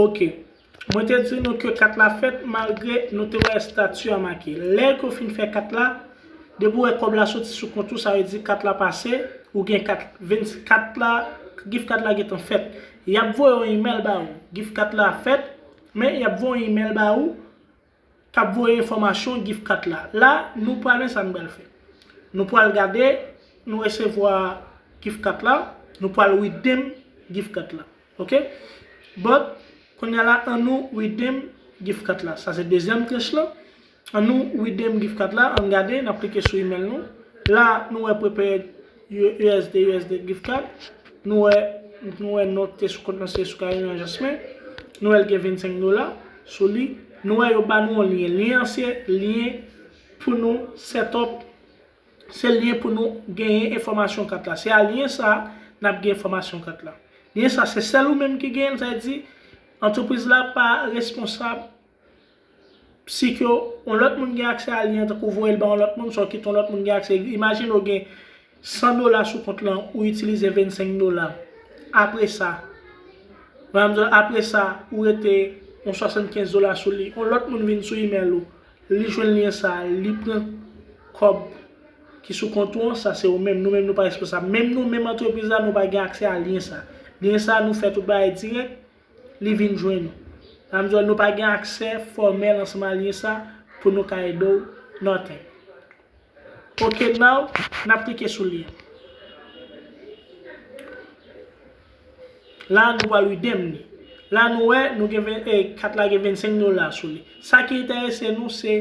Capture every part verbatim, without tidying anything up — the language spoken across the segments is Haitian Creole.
Ok. Mwen te di nou ke kat la fèt malgre nou te wè estati a make. Lè ke w fin fè kat la, depi w wè kòb la soti sou kont ou, sa vle di kat la pase, ou gen kat, ven, kat la, gift card la gentan fèt. Y ap voye yon email ba ou. Gift card la fèt, men y ap voye yon email ba ou k ap voye enfòmasyon gift card la. La, nou pral wè sa nou pral fè. Nou pral gade, nou resevwa gift card la, nou pral redeem gift card la. Ok? But, kounye a la, an nou redeem gift card la. Sa se dezyèm tranch lan. An nou redeem gift card la, ann gade, n ap klike sou email nou. La, nou wè prepared U S D, U S D gift card. Nou wè, nou wè non te sou kont lan se Soukaina Jasmin. Nou wè l gen vennsenk dola sou li. Nou wè yo ba nou yon lyen. Lyen an se lyen pou nou set up. Se lyen pou nou genyen enfòmasyon kat la. Se a lyen sa a n ap gen enfòmasyon kat la. Lyen sa a se sèl ou menm ki genyen l, sa vle di antrepriz la pa responsab si ke yon lòt moun gen aksè a lyen an, tankou voye l ba yon lòt moun, swa kite yon lòt moun gen aksè. Imajine w gen san dola sou kont lan, ou itilize vennsenk dola. Apre sa, apre sa, ou rete yon swasannkenz dola sou li. Yon lòt moun vin sou email ou, li jwenn lyen sa, li pran kòb ki sou kont ou an, sa se ou menm. Nou menm nou pa responsab. Menm nou menm antrepriz la, nou pa gen aksè a lyen sa. Lyen sa, nou fè tout bagay dirèk, li vin jwenn ou. Sa vle di nou pa gen aksè fòmèl ansanm a lyen sa pou nou ka ede w nothing. Ok, now, n ap klike sou li. La, nou pral redeem li. La, nou wè, nou gen ven, eh, kat la gen vennsenk dola sou li. Sa ki enterese nou, se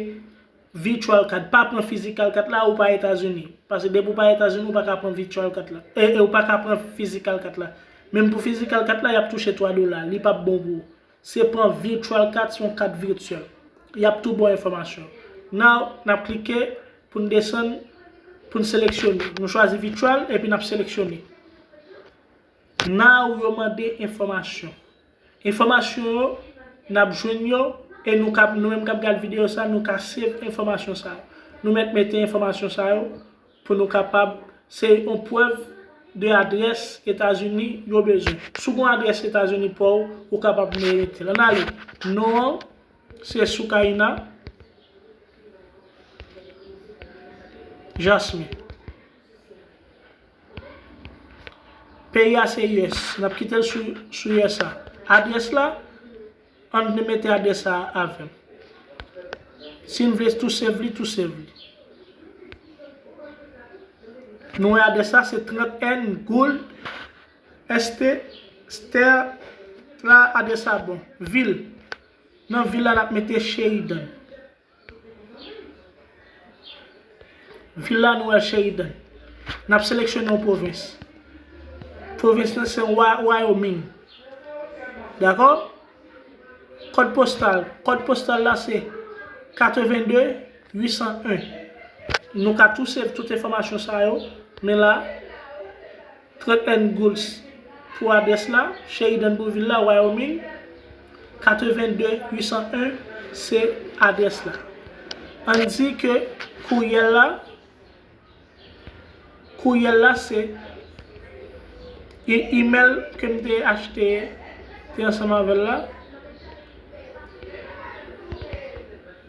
virtual card. Pa pran physical card la, ou pa Etazini. Paske depi w pa Etazini, ou pa ka pran virtual card la. E, e ou pa ka pran physical card la. Menm pou physical card la, y ap touche twa dola. Li p ap bon pou ou. Se pran virtual card, se yon kat vityèl. Y ap tou ba w enfòmasyon. Now, n ap klike pou n desann, pou n seleksyone. Nou chwazi virtual epi n ap seleksyone. Now yo mande enfòmasyon. Enfòmasyon yo, n ap jwenn yo, e nou ka, nou menm k ap gad videyo sa, nou ka save enfòmasyon sa yo. Nou mèt mete enfòmasyon sa yo pou nou kapab, se yon prèv de adrès Etazini yo bezwen. Si w gen adrès Etazini pa w, ou kapab mete l. Ann ale. Non an, se Soukaina Jasmin. Peyi a se U S. N ap kite l sou, sou U S A. Adrès la, ann mete adrès la avè m. Si n vle tou save li, tou save li. Nou wè adrès la se trant N Gould Est, Ster la, adrès la bon. Vil. Nan vil la, n ap mete Sheridan. Vil la nou wè Sheridan. N ap seleksyone yon pwovens. Pwovens lan se Wa-, Wyoming. Dakò? Kòd postal. Kòd postal la se katrevenn de uit san en. Nou ka tou save tout enfòmasyon sa yo, men la, trant N Gould pou adrès la, Sheridan pou vil la, Wyoming, katrevenn de uit san en, se adrès la. Ann di ke kouryèl la, kouryèl la se e-, email ke m te achte, te ansanm avè l la.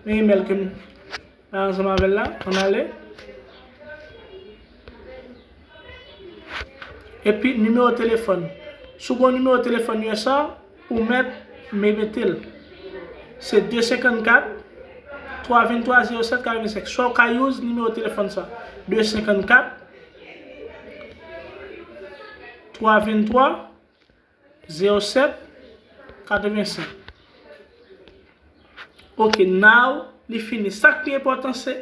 Men email ke m ansanm avè l la, ann ale. Epi nimewo telefòn. Si w gen nimewo telefòn U S A, ou mèt me-, mete l. Se de senkannkat, twa venntwa, zewo sèt, katrevennsèt. Swa w ka use nimewo telefòn sa. De senkannkat, twa venntwa, zewo sèt, katrevennsèt. Ok, now, li fini. Sa k pi enpòtan se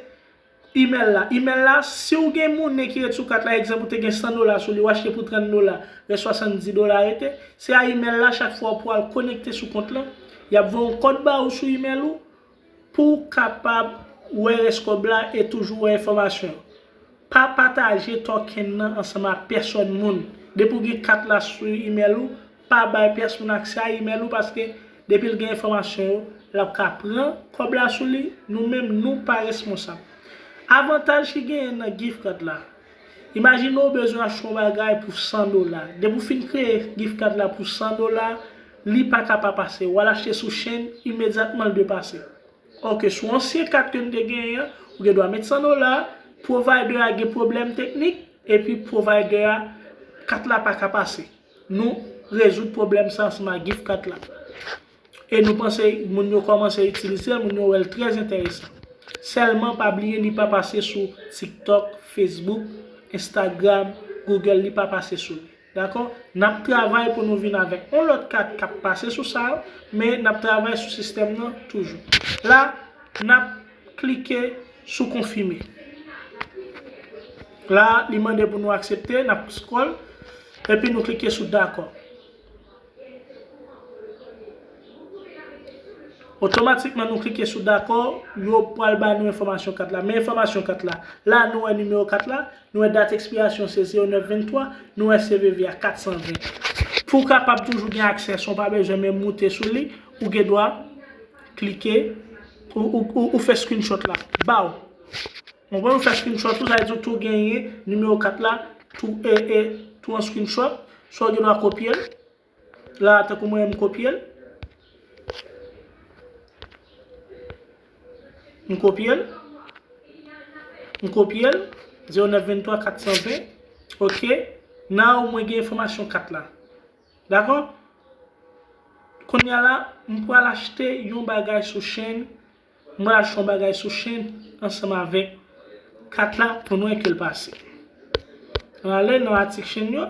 email la. Email la, si w gen monnen ki ret sou kat la, egzanp, ou te gen san dola sou li, w achte pou trant dola, rès swasanndiz dola rete, se a email la, chak fwa w pral konekte sou kont lan, y ap voye yon kòd ba ou sou email ou, pou w kapab wè rès kòb la e toujou wè enfòmasyon yo. Pa pataje token nan ansanm ak pèsòn moun. Depi w gen kat la sou email ou, pa bay pèsonn aksè a email ou, paske depi l gen enfòmasyon yo, l ap ka pran kòb la sou li, nou menm nou pa responsab. Avantaj ki genyen nan gift card la, imajine w bezwen achte yon bagay pou san dola. Depi w fin kreye gift card la pou san dola, Li pa ka pa pase. W al achte sou Chain, imedyatman l dwe pase. Oke, sou ansyen kat ke n te genyen an, ou gen dwa met san dola, provider a gen pwoblèm teknik, epi provider a, kat la pa ka pase. Nou rezoud pwoblèm sa ansanm ak gift card la. E nou panse moun yo kòmanse itilize l, moun yo wè l trè enteresan. Sèlman pa bliye li pa pase sou TikTok, Facebook, Instagram, Google, li pa pase sou li. Dakò? N ap travay pou nou vin avèk yon lòt kat k ap pase sou sa yo, men n ap travay sou sistèm nan toujou. La, n ap klike sou konfime. La, li mande pou nou aksepte, n ap scroll, epi nou klike sou dakò. Otomatikman, nou klike sou dakò, yo pral ba nou enfòmasyon kat la. Men enfòmasyon kat la. La, nou wè nimewo kat la, nou wè dat ekspirasyon se zewo nèf venntwa, nou wè C V V a kat san ven. Pou w kapab toujou gen aksè, san w pa bezwen menm moute sou li, ou gen dwa klike, ou, ou, ou, ou fè screenshot la. Baw. Ou konprann, ou fè screenshot ou, sa vle di ou tou genyen nimewo kat la, tou, e, e, tou an screenshot, swa ou gen dwa kopye l. La, tankou mwen, m kopye l. M kopye l. M kopye l. Zewo nèf venntwa kat san ven. Oke. Now, mwen gen enfòmasyon kat la. Dakò? Kounye a la, m pral achte yon bagay sou Chain. M pral achte yon bagay sou Chain ansanm avèk kat la pou nou wè ke l pase. Ann ale nan atik Chain yo.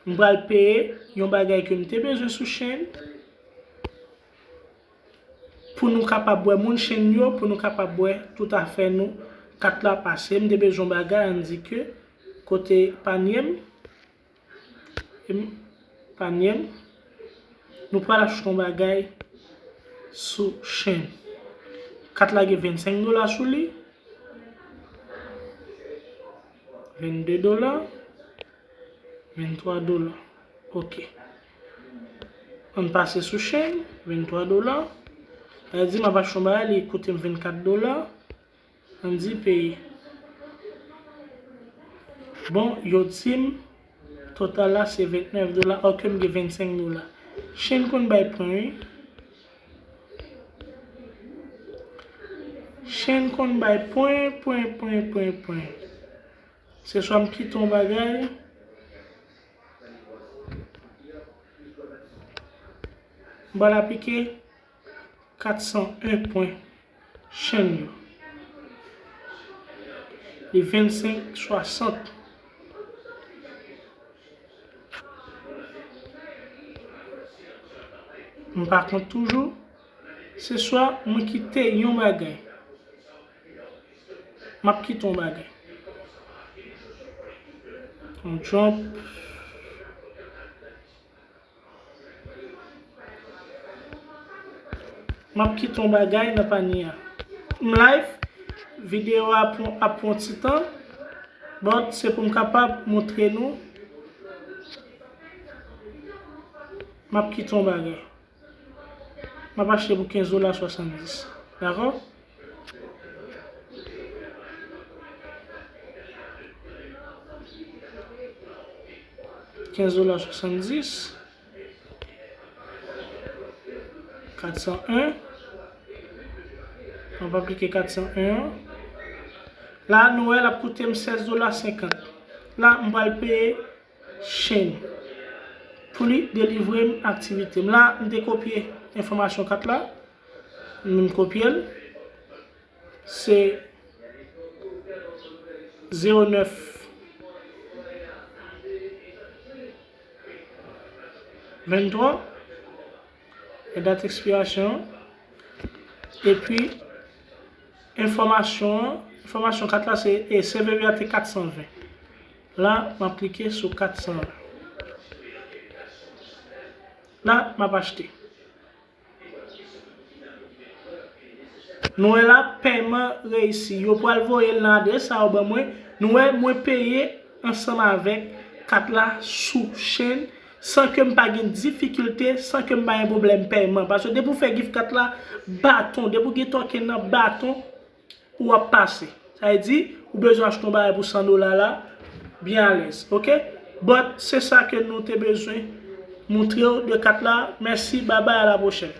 M pral peye yon bagay ke m te bezwen sou Chain. Pou nou kapab wè moun Chain yo, pou nou kapab wè tout afè nou, kat la pase. M te bezwen yon bagay, ann di ke kote panye m, e m, panye m, nou pral achte yon bagay sou Chain. Kat la gen vennsenk dola sou li. Vennde dola. Venntwa dola. Oke. Ann pase sou Chain, venntwa dola. Sa vle di m ap achte yon bagay, li koute m vennkat dola. Ann di peye. Bon, yo di m total la se ventnèf dola, òke m gen vennsenk dola. Chain konn bay pwen, wi. Chain konn bay pwen, pwen, pwen, pwen, pwen. Se swa m kite yon bagay, m pral aplike kat san en pwen Chain yo. Li vennsenk swasant. M pa kont toujou. Se swa mwen kite yon bagay. M ap kite yon bagay. Yon jump. M ap kite yon bagay nan panye a. M live, videyo a ap pran, ap pran ti tan, but se pou m kapab montre nou. M ap kite yon bagay. M ap achte pou kenz dola swasanndis. Dakò? Kenz dola swasanndis. Kat san en. M ap aplike kat san en an. La, nou wè, l ap koute m sèz dola senkant. La, m pral peye Chain pou li delivre m aktivite m. La, m te kopye enfòmasyon kat la. M menm kopye l. Se zewo nèf venntwa. E dat ekspirasyon an. Epi, enfòmasyon an, enfòmasyon kat la se, e, C V V a te kat san ven. La, m ap klike sou kat san ven. La, m ap achte. Nou wè la, pèman reyisi. Yo pral voye l nan adrès sa yo ban mwen. Nou wè, mwen peye ansanm avèk kat la sou Chain san ke m pa gen difikilte, san ke m pa gen pwoblèm pèman. Paske depi w fè gift card la, baton, depi w gen token nan baton, ou ap pase. Sa vle di, ou bezwen achte yon bagay pou san dola la, byen alèz, oke? But, se sa ke nou te bezwen montre w de kat la. Mèsi, babay, a la pwochèn.